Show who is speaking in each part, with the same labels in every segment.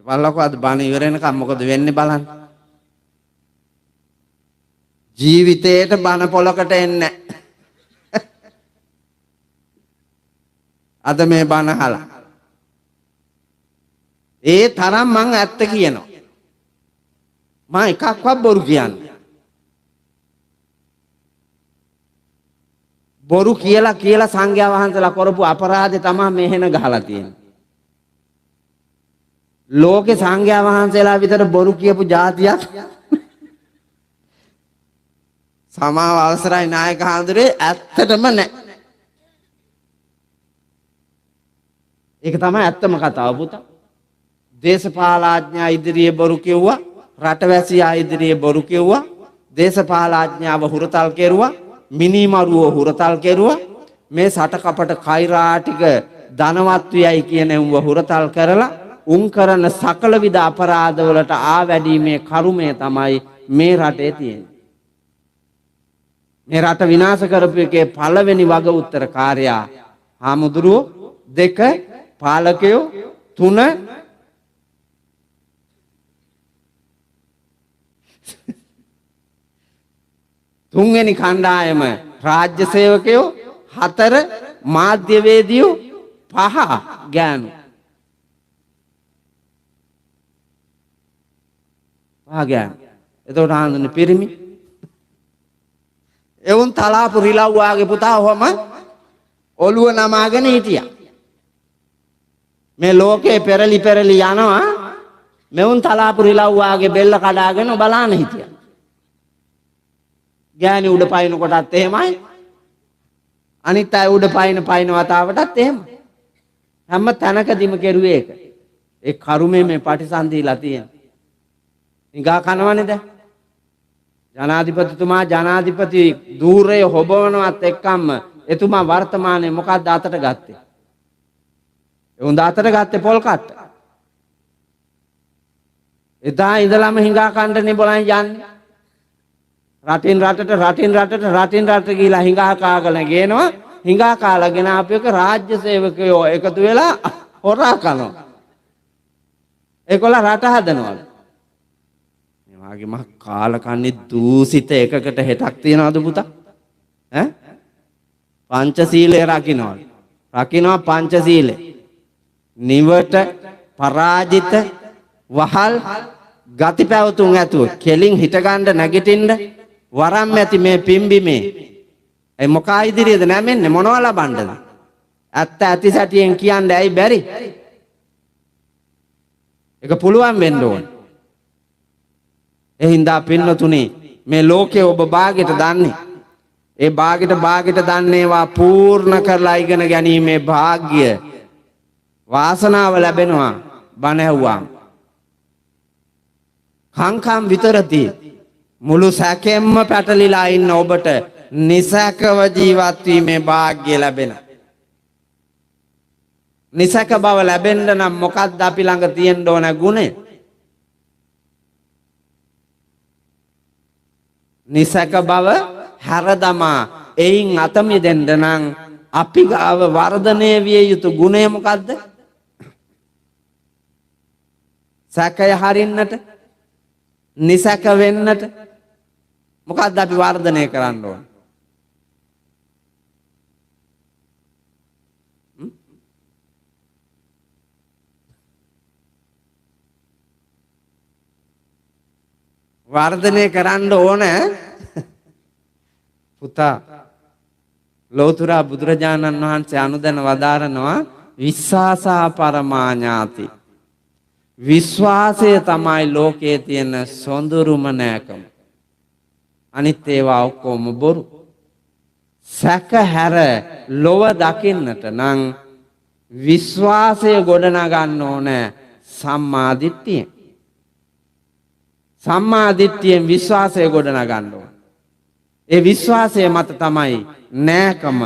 Speaker 1: බලලකෝ අද බණ ඉවර වෙනකම් මොකද වෙන්නේ බලන්න. ජීවිතේට බණ පොලකට එන්නේ අද මේ බණ අහලා. ඒ තරම් මං ඇත්ත කියනවා. මං එකක්වත් බොරු කියන්නේ. බොරු කියලා කියලා සංඝයා වහන්සේලා කරපු අපරාධේ තමයි මෙහෙන ගහලා තියෙන්නේ. ලෝකේ සංඝයා වහන්සේලා විතර බොරු කියපු ජාතියක් සමාව අවසරයි නායක හාමුදුරේ ඇත්තටම නෑ. ඒක තමයි ඇත්තම කතාව පුතා. දේශපාලඥයා ඉදිරියේ බොරු කිව්වා, රටවැසියා ඉදිරියේ බොරු කිව්වා, දේශපාලඥයාව හුරතල් කෙරුවා, මිනිමරුවෝ හුරතල් කෙරුවා, මේ සටකපට කෛරාටික ධනවත් වියයි කියන උන්ව හුරතල් කරලා උන් කරන සකල විද අපරාධවලට ආවැඩීමේ කරුමය තමයි මේ රටේ තියෙන්නේ. මේ රට විනාශ කරපු එකේ පළවෙනි වග උත්තර කාර්යයා හාමුදුරුවෝ, දෙක පාලකයෝ, තුන තුන්වෙනි කණ්ඩායම රාජ්‍ය සේවකයෝ, හතර මාධ්‍යවේදියෝ, පහ ගෑනු. පහ ගෑනු. එතකොට ආනන්දනේ පිරිමි. එවුන් තලාපු රිලව් වාගේ පුතා ඔහම ඔළුව නමාගෙන හිටියා. මේ ලෝකේ පෙරලි පෙරලි යනවා. මෙවුන් තලාපු රිලව් වාගේ බෙල්ල කඩාගෙන බලාන හිටියා. ගෑණි උඩ පයින් කොටත් එහෙමයි. අනිත් අය උඩ පයින් පයින් වතාවටත් එහෙමයි. හැම තැනකදීම කෙරුවේ ඒක. ඒ කරුමේ මේ පටිසන්ධිලා තියෙන. නිගා කනවනේ දැන්. ජනාධිපතිතුමා ජනාධිපති ධූරය හොබවනවත් එක්කම එතුමා වර්තමානයේ මොකක්ද අතට ගත්තේ? එවුන් අතට ගත්තේ පොල් කට්ට. එදා ඉඳලම හිඟා කණ්ඩනේ බලන් යන්නේ. රටින් රටට රටින් රටට රටින් රටට ගිහිලා හිඟා කාගෙන ගේනවා. හිඟා කාලා ගෙන ආපු එක රාජ්‍ය සේවකයෝ එකතු වෙලා හොරා කනවා. ඒකොල්ල රට හදනවලු. මේ වාගේ මහ කාලකන්ණි දූසිත එකකට හෙටක් තියනවද පුතා? ඈ? පංචශීලය රකින්නවලු. රකින්නවා පංචශීලය. නිවට පරාජිත වහල් ගති පැවතුම් ඇතුව කෙලින් හිටගන්න නැගිටින්න වරම් ඇති මේ පිම්බිමේ ඒ මොකා ඉදිරියේද නැමෙන්නේ මොනවා ලබන්නද? ඇත්ත ඇති සැටියෙන් කියන්න ඇයි බැරි? ඒක පුළුවන් වෙන්න ඕන. ඒ හින්දා පින්නතුනේ මේ ලෝකේ ඔබ බාගෙට දන්නේ. ඒ බාගෙට බාගෙට දන්නේවා පූර්ණ කරලා ඉගෙන ගැනීමේ භාග්‍ය වාසනාව ලැබෙනවා බණ ඇහුවාම. කංකම් විතරති මුළු සැකෙම්ම පැටලිලා ඉන්න ඔබට නිසැකව ජීවත් වීමේ භාග්‍ය ලැබෙන. නිසැක බව ලැබෙන්න නම් මොකද්ද අපි ළඟ තියෙන්න ඕන ගුණය? නිසැක බව හැරදමා එයින් අත මිදෙන්න නම් අපි ගාව වර්ධනය විය යුතු ගුණය මොකද්ද? සැකය හරින්නට, නිසැක වෙන්නට මොකද්ද අපි වර්ධනය කරන්න ඕන? වර්ධනය කරන්න ඕන පුතා ලෝතුරා බුදුරජාණන් වහන්සේ අනුදැන වදාරනවා විශ්වාසා පරමා ඥාති. විශ්වාසය තමයි ලෝකයේ තියෙන සොඳුරුම නෑකම. අනිත් ඒවා ඔක්කොම බොරු. සැක හැර ලොව දකින්නට නම් විශ්වාසය ගොඩනගන්න ඕන සම්මා දිට්ඨියෙන්. සම්මා දිට්ඨියෙන් විශ්වාසය ගොඩනගන්න ඕන. ඒ විශ්වාසය මත තමයි නෑකම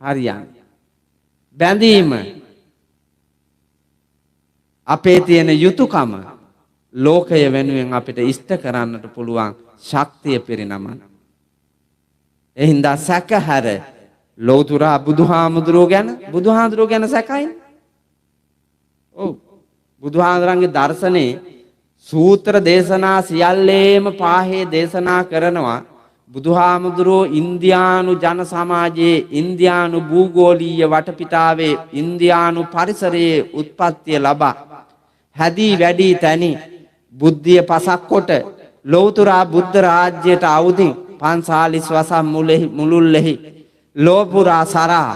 Speaker 1: හරියන්නේ. බැඳීම අපේ තියෙන යුතුයකම ලෝකය වෙනුවෙන් අපිට ඉෂ්ට කරන්නට පුළුවන් ශක්තිය පිරිනමන. ඒ හින්දා සැක හැර ලෝතුරා බුදුහාමුදුරුවෝ ගැන බුදුහාමුදුරුවෝ ගැන සැකයි. ඔව් බුදුහාඳුරන්ගේ දර්ශනේ සූත්‍ර දේශනා සියල්ලේම පාහේ දේශනා කරනවා. බුදුහාමුදුරුවෝ ඉන්දියානු ජන සමාජයේ ඉන්දියානු භූගෝලීය වටපිටාවේ ඉන්දියානු පරිසරයේ උත්පත්තිය ලබා හැදී වැඩි තැනි බුද්ධිය පසක් කොට ලෞතුරා බුද්ධ රාජ්‍යයට අවුදින් 45 වසම් මුළුල්ලෙහි ලෝපුරා සරා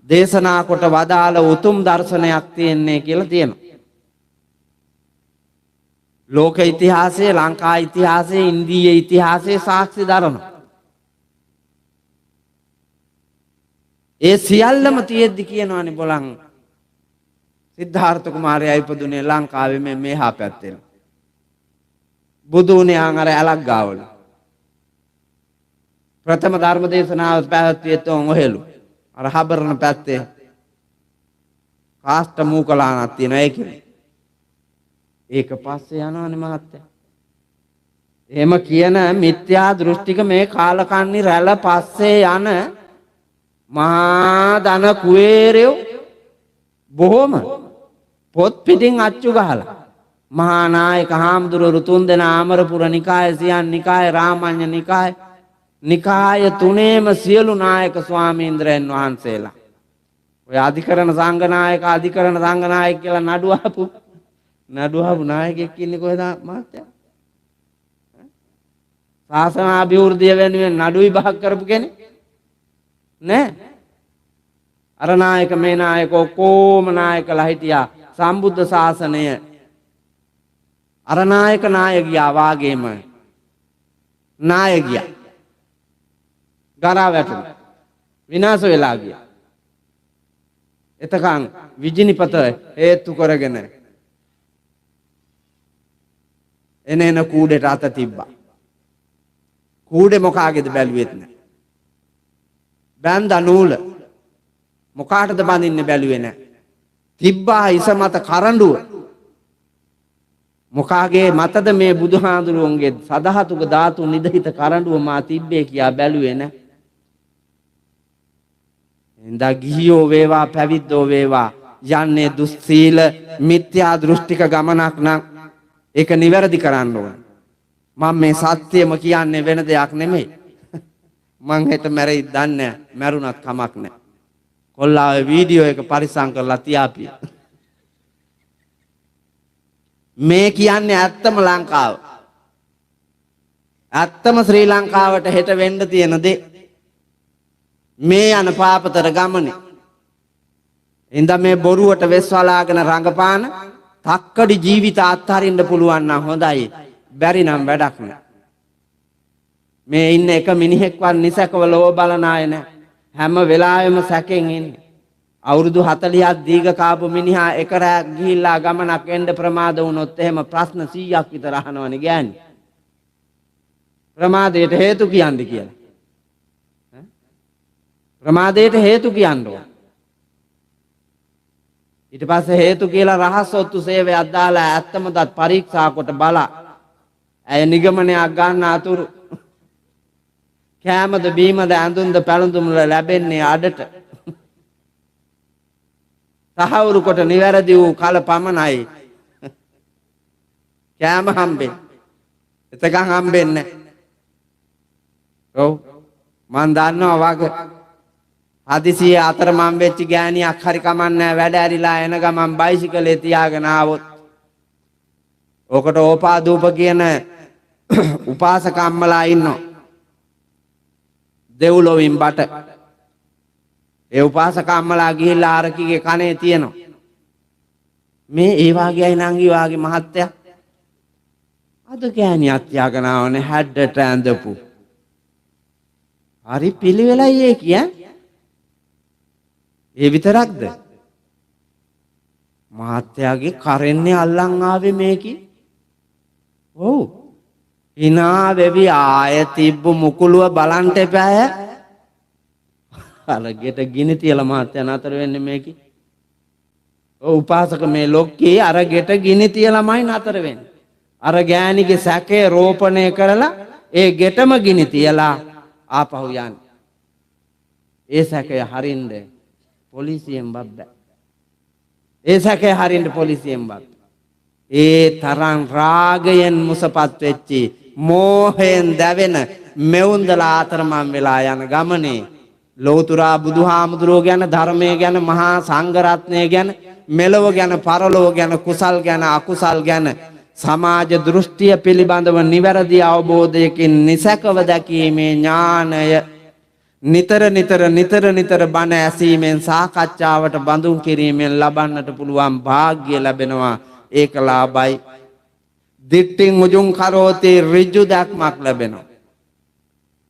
Speaker 1: දේශනා කොට වදාළ උතුම් දර්ශනයක් තියෙන්නේ කියලා තියෙනවා. ලෝක ඉතිහාසයේ, ලංකා ඉතිහාසයේ, ඉන්දීය ඉතිහාසයේ සාක්ෂි දරනවා. ඒ සියල්ලම තියෙද්දි කියනවනේ බලන් සිද්ධාර්ථ කුමාරයා ඉපදුනේ ලංකාවේ මේ මෙහා පැත්තේ. බුදු වුණේ ආන් අර ඇලක් ගාවල. ප්‍රථම ධර්ම දේශනාව පැවැත්වුවේ තෝන් ඔහෙලු. අර හබරණ පැත්තේ කාෂ්ඨ මූකලානක් තියෙනවා ඒකේ. ඒක පස්සේ යනවනේ මහත්තයා. එහෙම කියන මිත්‍යා දෘෂ්ටික මේ කාලකන්ණි රැළ පස්සේ යන මහා ධන කුවේරයෝ බොහොම පොත් පිටින් අච්චු ගහලා මහා නායක හාමුදුරුවෝ තුන් දෙනා අමරපුර නිකාය, සියන් නිකාය, රාමඤ්ඤ නිකාය, නිකාය තුනේම සියලු නායක ස්වාමීන්ද්‍රයන් වහන්සේලා. ඔය අධිකරණ සංඝනායක අධිකරණ සංඝනායක කියලා නඩු අහපු නායකයෙක් ඉන්නේ කොහෙද මහත්තයා? ශාසන අභිවෘද්ධිය වෙනුවෙන් නඩු විභාග කරපු කෙනෙක් නෑ. අර නායක මේ නායක ඔක්කොම නායකලා හිටියා සම්බුද්ධ ශාසනය. අර නායක නායකියා වාගේම නායකියා ගරා වැටුණා. විනාශ වෙලා ගියා. එතකන් විජිනිපත හේතු කරගෙන එන එන කූඩේට අත තිබ්බා. කූඩේ මොකාගේද බැලුවෙත් නෑ. බැන්ද නූල මොකාටද බඳින්නේ බැලුවේ නෑ. තිබ්බා හිස මත කරඬුව. මොකාගේ මතද මේ බුදුහාඳුරුවන්ගේ සදහතුක ධාතු නිදහිත කරඬුව මා තිබ්බේ කියා බැලුවේ නෑ. එඳා ගිහියෝ වේවා පැවිද්දෝ වේවා යන්නේ දුස්සීල මිත්‍යා දෘෂ්ටික ගමනක් නම් ඒක නිවැරදි කරන්න ඕන. මම මේ සත්‍යම කියන්නේ වෙන දෙයක් නෙමෙයි. මං හෙට මැරෙයි දන්නේ නැහැ. මැරුණත් කමක් නැහැ. කොල්ලා ඔය වීඩියෝ එක පරිස්සම් කරලා තියාපිය. මේ කියන්නේ ඇත්තම ලංකාව. ඇත්තම ශ්‍රී ලංකාවට හෙට වෙන්න තියෙන දේ. මේ යන පාපතර ගමනේ. ඉඳ මේ බොරුවට වෙස් වලාගෙන රඟපාන තක්කඩි ජීවිත අත්හරින්න පුළුවන් නම් හොඳයි. බැරි නම් වැඩක් නෑ. මේ ඉන්න එක මිනිහෙක්වත් නිසකව ලොව බලන අය නෑ. හැම වෙලාවෙම සැකෙන් ඉන්නේ. අවුරුදු 40ක් දීඝ කාපු මිනිහා එක රැයක් ගිහිල්ලා ගමනක් එන්න ප්‍රමාද වුණොත් එහෙම ප්‍රශ්න 100ක් විතර අහනවනේ ගෑණි. ප්‍රමාදයට හේතු කියන්න කියලා. ප්‍රමාදයට හේතු කියන්න ඕන. ඊට පස්සේ හේතු කියලා රහස් ඔත්තු සේවයක් දාලා ඇත්තම දත් පරීක්ෂා කොට බලා ඇය නිගමනයක් ගන්න අතුරු කෑමද බීමද ඇඳුම්ද පැළඳුම්ද ලැබෙන්නේ අඩට. තහවුරු කොට නිවැරදි වූ කල පමණයි කෑම හම්බෙන්නේ. එතකන් හම්බෙන්නේ නැහැ. ඔව් මං දන්නවා වග. හදිසියේ අතරමං වෙච්ච ගෑණියක් හරි කමන්නේ වැඩ ඇරිලා එන ගමන් බයිසිකලේ තියාගෙන ආවොත් ඕකට ඕපාදූප කියන උපාසක අම්මලා ඉන්නවා. දෙව්ලොවින් බට. ඒ උපාසක අම්මලා ගිහිල්ලා ආරකිගේ කනේ තියෙනවා. මේ ඒ වාගේ අය නංගි වාගේ මහත්තයා අද ගෑණියක් තියාගෙන ආවනේ හැඩට ඇඳපු. හරි පිළිවෙලයි ඒ කිය. ඒ විතරක්ද? මහත්තයාගේ කරෙන්නේ අල්ලන් ආවේ මේකි. ඔව්. hina වෙවි ආය තිබ්බ මුකුලුව බලන්ට එපාය. අර ගෙට ගිනි තියලා මහත්තයා නතර වෙන්නේ මේකි. ඔව් උපාසක මේ ලොක්කේ අර ගෙට ගිනි තියලාමයි නතර වෙන්නේ. අර ගෑණිගේ සැකේ රෝපණය කරලා ඒ ගෙටම ගිනි තියලා ආපහු යන්නේ. ඒ සැකය හරින්න පොලිසියෙන් බබ්බෑ. ඒ සැකය හරින්න පොලිසියෙන් බබ්බෑ. ඒ තරම් රාගයෙන් මුසපත් වෙච්චි, මෝහයෙන් දැවෙන මෙවුන්දලා අතරමං වෙලා යන ගමනේ ලෝතුරා බුදුහාමුදුරුවෝ ගැන, ධර්මය ගැන, මහා සංඝරත්නය ගැන, මෙලොව ගැන, පරලොව ගැන, කුසල් ගැන, අකුසල් ගැන සමාජ දෘෂ්ටිය පිළිබඳව නිවැරදි අවබෝධයකින් නිසැකව දැකීමේ ඥානය නිතර නිතර නිතර නිතර බණ ඇසීමෙන්, සාකච්ඡාවට බඳුන් කිරීමෙන් ලබන්නට පුළුවන් භාග්‍ය ලැබෙනවා. ඒක ලාභයි. දිට්ඨින් උජුං කරෝති, ඍජු දැක්මක් ලැබෙනවා.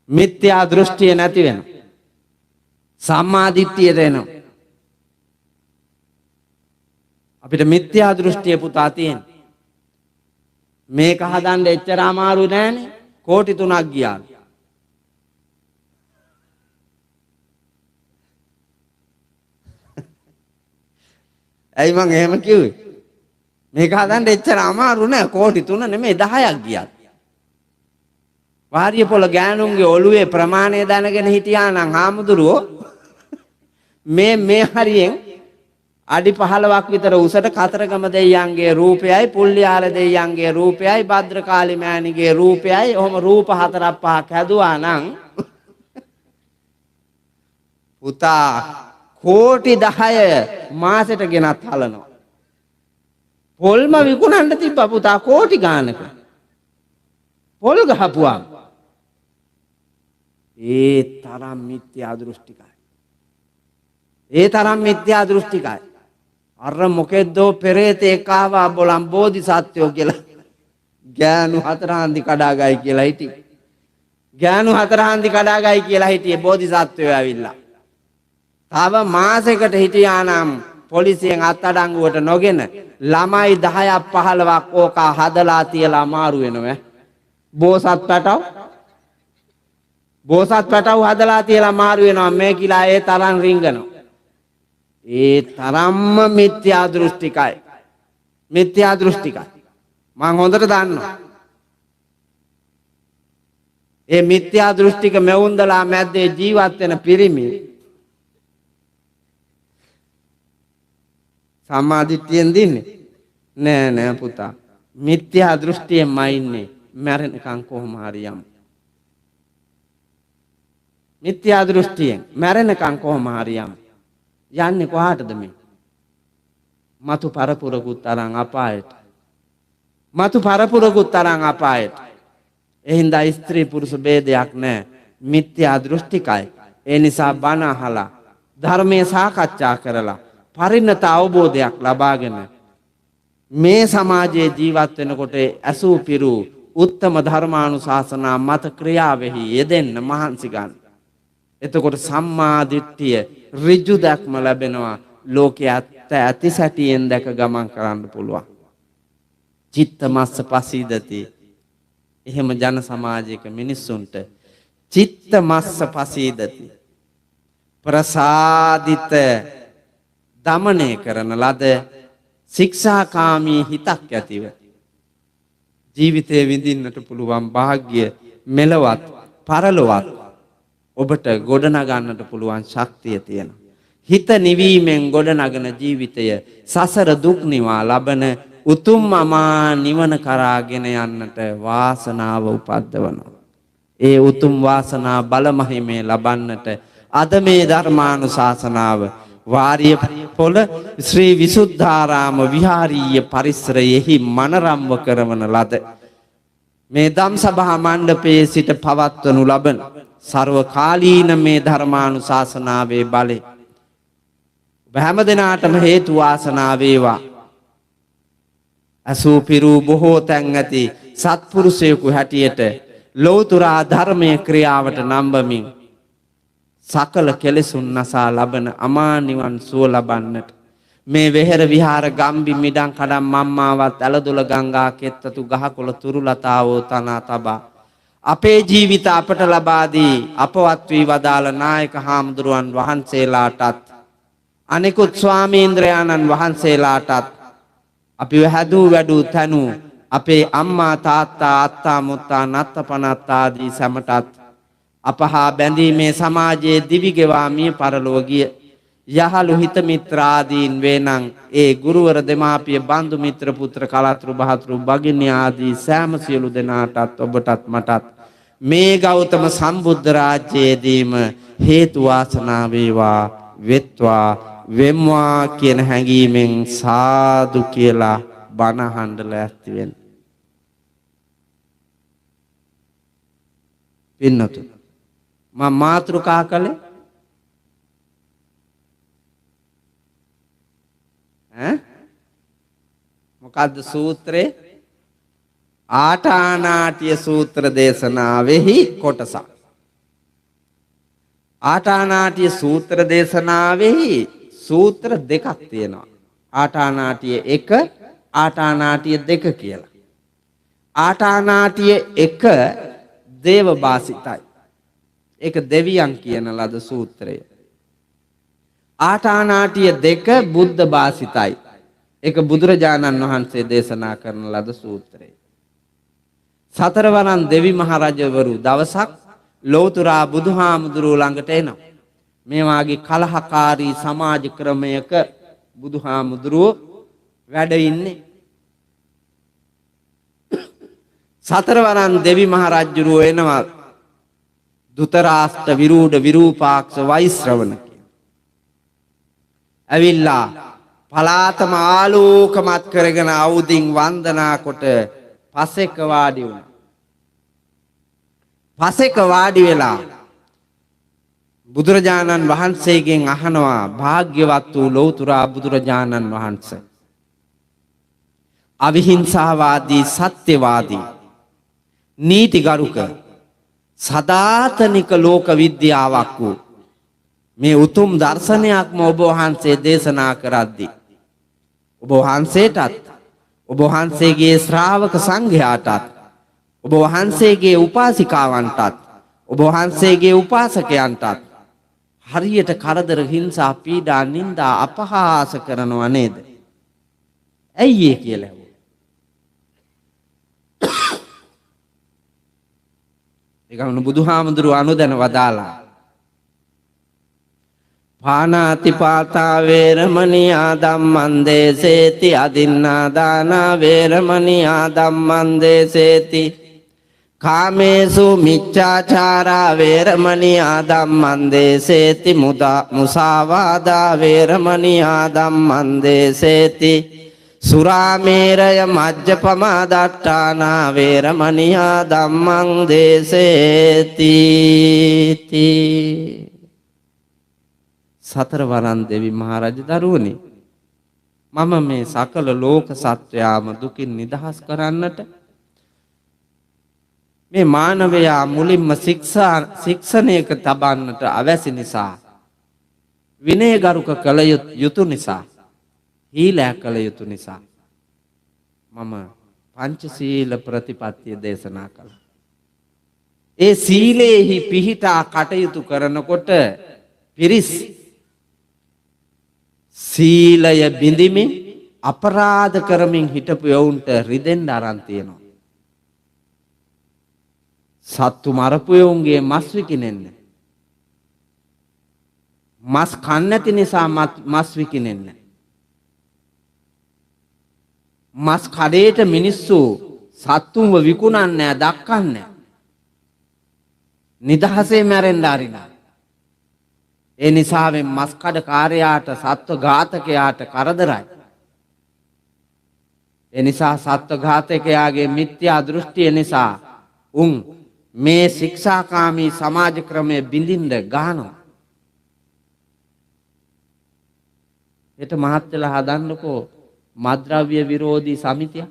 Speaker 1: මිත්‍යා දෘෂ්ටිය නැති වෙනවා. සම්මා දිට්ඨියට එනවා. අපිට මිත්‍යා දෘෂ්ටිය පුතා තියෙන. මේක හදන්න එච්චර අමාරු නෑනේ. කෝටි 3ක් ගියා. ඇයි මං එහෙම කිව්වේ? මේක හදන්න එච්චර අමාරු නෑ. කෝටි 3 නෙමෙයි 10ක් ගියත්. වාරිය පොළ ගෑනුන්ගේ ඔළුවේ ප්‍රමාණය දැනගෙන හිටියා නම් හාමුදුරුවෝ මේ මේ හරියෙන් අඩි 15ක් විතර උසට කතරගම දෙයියන්ගේ රූපයයි, පුල්ලියාල දෙයියන්ගේ රූපයයි, භද්‍රකාලි මෑණිගේ රූපයයි, ඔහොම රූප 4ක් 5ක් හැදුවා නම් පුතා කෝටි 10 මාසෙට ගෙනත් හලනවා. පොල්ම විකුණන්න තිබ්බා පුතා කෝටි ගානක. පොල් ගහපුවා. ඒ තරම් මිත්‍යා දෘෂ්ටිකයි. ඒ තරම් මිත්‍යා දෘෂ්ටිකයි. අර මොකෙද්දෝ පෙරේතෙක් ආවා බොලම් බෝධිසත්වයෝ කියලා. ගෑනු හතර හන්දි කඩාගයි කියලා හිටියේ. ගෑනු හතර හන්දි කඩාගයි කියලා හිටියේ බෝධිසත්වයෝ ඇවිල්ලා. තව මාසෙකට හිටියා නම් පොලිසියෙන් අත්අඩංගුවට නොගෙන ළමයි 10ක් 15ක් ඕකා හදලා තියලා අමාරු වෙනවා. බෝසත් පැටව් බෝසත් පැටව් හදලා තියලා අමාරු වෙනවා මේ කියලා ඒ තරම් රිංගනවා. ඒ තරම්ම මිත්‍යා දෘෂ්ටිකයි. මිත්‍යා දෘෂ්ටිකයි. මං හොඳට දන්නවා. ඒ මිත්‍යා දෘෂ්ටික මෙවුන්දලා මැද්දේ ජීවත් වෙන පිරිමි සම්මා දිට්ඨියෙන් දින්නේ නෑ නෑ පුතා. මිත්‍යා දෘෂ්ටියෙන්මයි ඉන්නේ. මැරෙනකන් කොහොම හරි යමු. මිත්‍යා දෘෂ්ටියෙන් මැරෙනකන් කොහොම හරි යමු. යන්නේ කොහාටද මේ? මතු පරපුරකුත් අරන් අපායට. මතු පරපුරකුත් අරන් අපායට. ඒ හින්දා ස්ත්‍රී පුරුෂ භේදයක් නෑ. මිත්‍යා දෘෂ්ටිකයි. ඒ නිසා බණ අහලා ධර්මයේ සාකච්ඡා කරලා පරිණත අවබෝධයක් ලබාගෙන මේ සමාජයේ ජීවත් වෙනකොට ඇසූ පිරූ උත්තම ධර්මානුශාසනා මත ක්‍රියාවෙහි යෙදෙන්න මහන්සි ගන්න. එතකොට සම්මා දිට්ඨිය ඍජු දැක්ම ලැබෙනවා. ලෝකයේ ඇත්ත ඇති සැටියෙන් දැක ගමන් කරන්න පුළුවන්. චිත්තමස්ස පසීදති. එහෙම ජන සමාජයක මිනිස්සුන්ට චිත්තමස්ස පසීදති. ප්‍රසාදිත දමනය කරන ලද ශික්ෂාකාමී හිතක් ඇතිව ජීවිතය විඳින්නට පුළුවන් භාග්‍ය මෙලොවත් පරලොවත් ඔබට ගොඩනගන්නට පුළුවන් ශක්තිය තියෙනවා. හිත නිවීමෙන් ගොඩනගන ජීවිතය සසර දුක් නිවා ලබන උතුම් අමා නිවන කරාගෙන යන්නට වාසනාව උපද්දවනවා. ඒ උතුම් වාසනා බල මහිමේ ලබන්නට අද මේ ධර්මානුශාසනාව වාරිය පොළ ශ්‍රී විසුද්ධාරාම විහාරීය පරිසරයෙහි මනරම්ව කරවන ලද මේ ධම් සභා මණ්ඩපයේ සිට පවත්වනු ලබන සර්වකාලීන මේ ධර්මානුශාසනාවේ බලය ඔබ හැම දෙනාටම හේතු වාසනා වේවා. අසූ පිරූ බොහෝ තැන් ඇති සත්පුරුෂයෙකු හැටියට ලෞතුරා ධර්මයේ ක්‍රියාවට නම්බමින් සකල කෙලෙසුන් නසා ලබන අමා නිවන් සුව ලබන්නට මේ වෙහෙර විහාර ගම්බි මිඩං කඩම් මම්මාවත් ඇලදොල ගංගා කෙත්තතු ගහකොළ තුරුලතාවෝ තනා තබා අපේ ජීවිත අපට ලබා දී අපවත් වී වදාළ නායක හාමුදුරුවන් වහන්සේලාටත් අනෙකුත් ස්වාමීන්ද්‍රයාණන් වහන්සේලාටත් අපිව හැදූ වැඩූ තැනූ අපේ අම්මා තාත්තා අත්තා මුත්තා නත්ත පනත්තා ආදී සැමටත් අපහා බැඳීමේ සමාජයේ දිවි ගෙවා මිය පරලොව ගිය යහළු හිත මිත්‍රාදීන් වේනම් ඒ ගුරුවර දෙමාපිය බන්දු මිත්‍ර පුත්‍ර කලතුරු බහතුරු භගිනි ආදී සෑම සියලු දෙනාටත් ඔබටත් මටත් මේ ගෞතම සම්බුද්ධ රාජ්‍යයේදීම හේතු වාසනා වේවා වෙත්වා වෙම්වා කියන හැඟීමෙන් සාදු කියලා බණ අහන්න ලෑස්ති වෙන්න. පින්නතුනි, මම මාතෘකා කළේ ඈ මොකද්ද සූත්‍රේ? ආටානාටිය සූත්‍ර දේශනාවෙහි කොටසක්. ආටානාටිය සූත්‍ර දේශනාවෙහි සූත්‍ර දෙකක් තියෙනවා. ආටානාටිය 1, ආටානාටිය 2 කියලා. ආටානාටිය 1 දේවභාසිතයි. ඒක දෙවියන් කියන ලද සූත්‍රය. ආටානාටිය 2 බුද්ධ භාසිතයි. ඒක බුදුරජාණන් වහන්සේ දේශනා කරන ලද සූත්‍රය. සතරවරන් දෙවි මහරජවරු දවසක් ලෝතුරා බුදුහාමුදුරුවෝ ළඟට එනවා. මේ වාගේ කලහකාරී සමාජ ක්‍රමයක බුදුහාමුදුරුවෝ වැඩ ඉන්නේ. සතරවරන් දෙවි මහරජුරුවෝ එනවා. ධුතරාෂ්ට්‍ර විරූඪ විරූපාක්ෂ වෛශ්‍රවණ කියන. ඇවිල්ලා පලාතම ආලෝකමත් කරගෙන අවුදින් වන්දනා කොට පසෙක වාඩි වුණා. පසෙක වාඩි වෙලා බුදුරජාණන් වහන්සේගෙන් අහනවා, භාග්‍යවත් වූ ලෞතුරා බුදුරජාණන් වහන්සේ, අවිහිංසාවාදී සත්‍යවාදී නීතිගරුක සදාතනික ලෝක විද්‍යාවක් වූ මේ උතුම් දර්ශනයක්ම ඔබ වහන්සේ දේශනා කරද්දී ඔබ වහන්සේටත් ඔබ වහන්සේගේ ශ්‍රාවක සංඝයාටත් ඔබ වහන්සේගේ උපාසිකාවන්ටත් ඔබ වහන්සේගේ උපාසකයන්ටත් හරියට කරදර හිංසා පීඩා නිന്ദා අපහාස කරනවා නේද? ඇයි ඒ කියලා ඇහුවා. ඒ ගමන බුදුහාමුදුරුවෝ අනුදැන වදාලා පානාතිපාතා වේරමණියා ධම්මං දේසේති අදින්නා දානා වේරමණියා ධම්මං දේසේති කාමේසු මිච්ඡාචාරා වේරමණියා ධම්මං දේසේති මුදා මුසාවාදා වේරමණියා ධම්මං දේසේති සුරාමේරය මජ්ජපමා දට්ඨානා වේරමණියා ධම්මං දේසේති. සතරවරන් දෙවි මහරජ දරුවනි, මම මේ සකල ලෝක සත්වයාම දුකින් නිදහස් කරන්නට මේ මානවයා මුලින්ම ශික්ෂණයක තබන්නට අවැසි නිසා, විනයගරුක කළ යුතු නිසා, හීලෑ කළ යුතු නිසා මම පංචශීල ප්‍රතිපත්තිය දේශනා කළා. ඒ සීලේහි පිහිටා කටයුතු කරනකොට පිරිස් සීලය බිඳිමින් අපරාධ කරමින් හිටපු යවුන්ට රිදෙන්න අරන් තියෙනවා. සත්තු මරපු යවුන්ගේ මස් විකිනෙන්න, මස් කන්න නැති නිසා මස් විකිනෙන්න, මස් කඩේට මිනිස්සු සත්තුන්ව විකුණන්නේ නැහැ, දක්කන්නේ නැහැ. නිදහසේ මැරෙන්න අරිනවා. ඒ නිසාවෙන් මස් කඩ කාර්යයාට සත්ව ඝාතකයාට කරදරයි. ඒ නිසා සත්ව ඝාතකයාගේ මිත්‍යා දෘෂ්ටිය නිසා උන් මේ ශික්ෂාකාමී සමාජ ක්‍රමය බිඳින්න ගහනවා. හෙට මහත් වෙලා හදන්නකෝ මද්ද්‍රව්‍ය විරෝධී සමිතිය.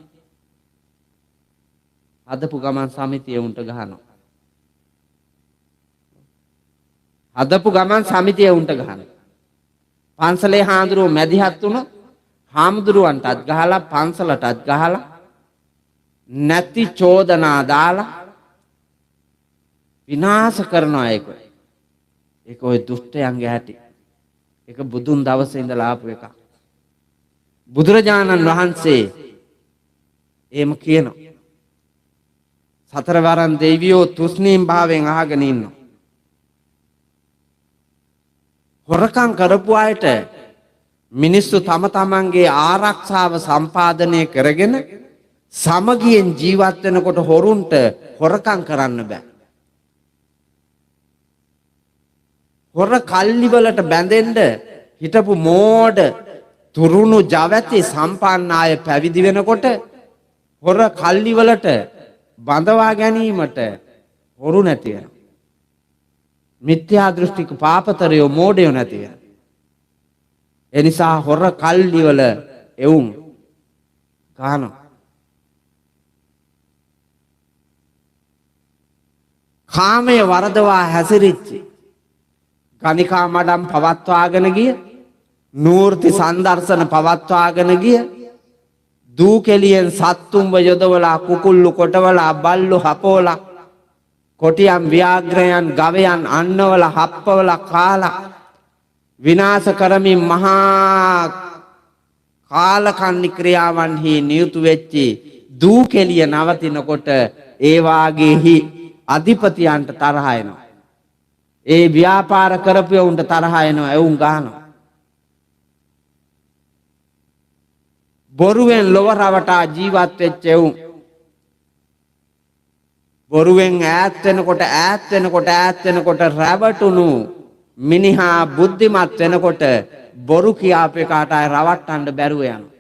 Speaker 1: හදපු ගමන් සමිතිය උන්ට ගහනවා. හදපු ගමන් සමිතිය උන්ට ගහනවා. පන්සලේ හාමුදුරුවෝ මැදිහත් වුණොත් හාමුදුරුවන්ටත් ගහලා පන්සලටත් ගහලා නැති චෝදනා දාලා විනාශ කරනවා. ඒක ඒක ඔය දුෂ්ටයන්ගේ හැටි. ඒක බුදුන් දවසේ ඉඳලා ආපු එකක්. බුදුරජාණන් වහන්සේ එහෙම කියනවා. සතරවරන් දෙවියෝ තුස්නීම් භාවයෙන් අහගෙන ඉන්නවා. හොරකම් කරපු අයට මිනිස්සු තම තමන්ගේ ආරක්ෂාව සම්පාදනය කරගෙන සමගියෙන් ජීවත් වෙනකොට හොරුන්ට හොරකම් කරන්න බෑ. හොර කල්ලි වලට බැඳෙන්න හිටපු මෝඩ තුරුණු ජවැති සම්පන්න අය පැවිදි වෙනකොට හොර කල්ලි වලට බඳවා ගැනීමට හොරු නැති වෙනවා. මිත්‍යා දෘෂ්ටික පාපතරයෝ මෝඩයෝ නැති වෙනවා. ඒ නිසා හොර කල්ලි වල එවුන් ගහනවා. කාමය වරදවා හැසිරිච්ච ගණිකා මඩම් පවත්වාගෙන ගිය, නූර්ති සංදර්ශන පවත්වාගෙන ගිය, දූ කෙලියෙන් සත්තුම්ව යොදවලා කුකුල්ලු කොටවලා බල්ලු හපවලා කොටියන් ව්‍යාග්‍රයන් ගවයන් අන්නවලා හප්පවලා කාලා විනාශ කරමින් මහා කාලකන්ණි ක්‍රියාවන්හි නියුතු වෙච්චි දූ කෙලිය නවතිනකොට ඒ වාගේහි අධිපතියන්ට තරහ එනවා. ඒ ව්‍යාපාර කරපු උන්ට තරහ එනවා, එවුන් ගහනවා. බොරුවෙන් ලොව රවටා ජීවත් වෙච්ච එවුන් බොරුවෙන් ඈත් වෙනකොට ඈත් වෙනකොට ඈත් වෙනකොට රැවටුණු මිනිහා බුද්ධිමත් වෙනකොට බොරු කියාපු එකාට ආය රවට්ටන්න බැරුව යනවා.